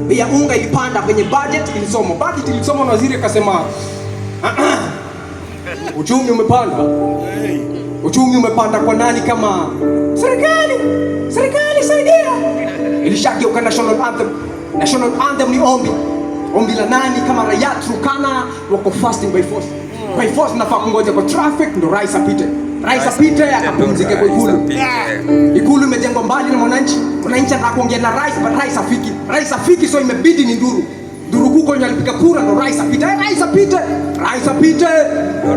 Bei ya unga ilipanda kwenye budget ilisomwa. Budget ilisomwa na waziri akasema uchumi umepanda. Uchumi umepanda kwa nani kama serikali? Serikali saidia. Ilishageuka national anthem. National anthem ni ombi. Ombi la nani kama raia Turkana wako fasting by force. By force nafaa kungoja kwa traffic ndo rais apite. Rais apite akapumzike kwa ikulu. Ikulu imejengwa mbali na mwananchi. Mwananchi anataka kuongea na rais, but rais afiki. Rais afiki, so imebidi ni nduru. Nduru kuko yenye alipiga kura ndo rais apite. Eh, rais apite. Rais apite.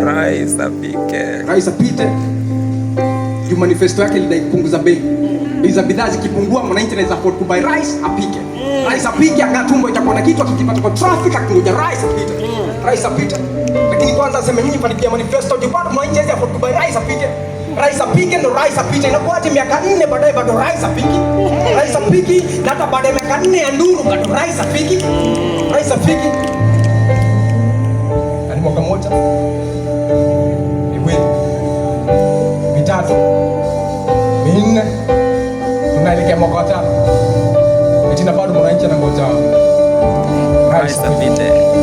Rais apike. Rais apite. Juu manifesto yake ilidai kupunguza bei. Bei za bidhaa zikipungua, mwananchi anaweza afford kubuy rice apike. Rais apike, angaa tumbo itakuwa na kitu, akikipata kwa traffic akingoja rais apite. Rais apite. Lakini kwanza aseme mimi fanikia manifesto juu bado mwananchi hawezi afford kubuy rice apike. Rais apike ndo rais apite. Inakuwa miaka 4 baadaye bado rais apiki. Rais apiki na hata baada ya miaka 4 ya nduru bado rais apiki. Rais apiki. Na ni mwaka mmoja, miwili, mitatu, minne, tunaelekea mwaka wa 5. Eti na bado mwananchi anangoja rais Rais apite. Apite.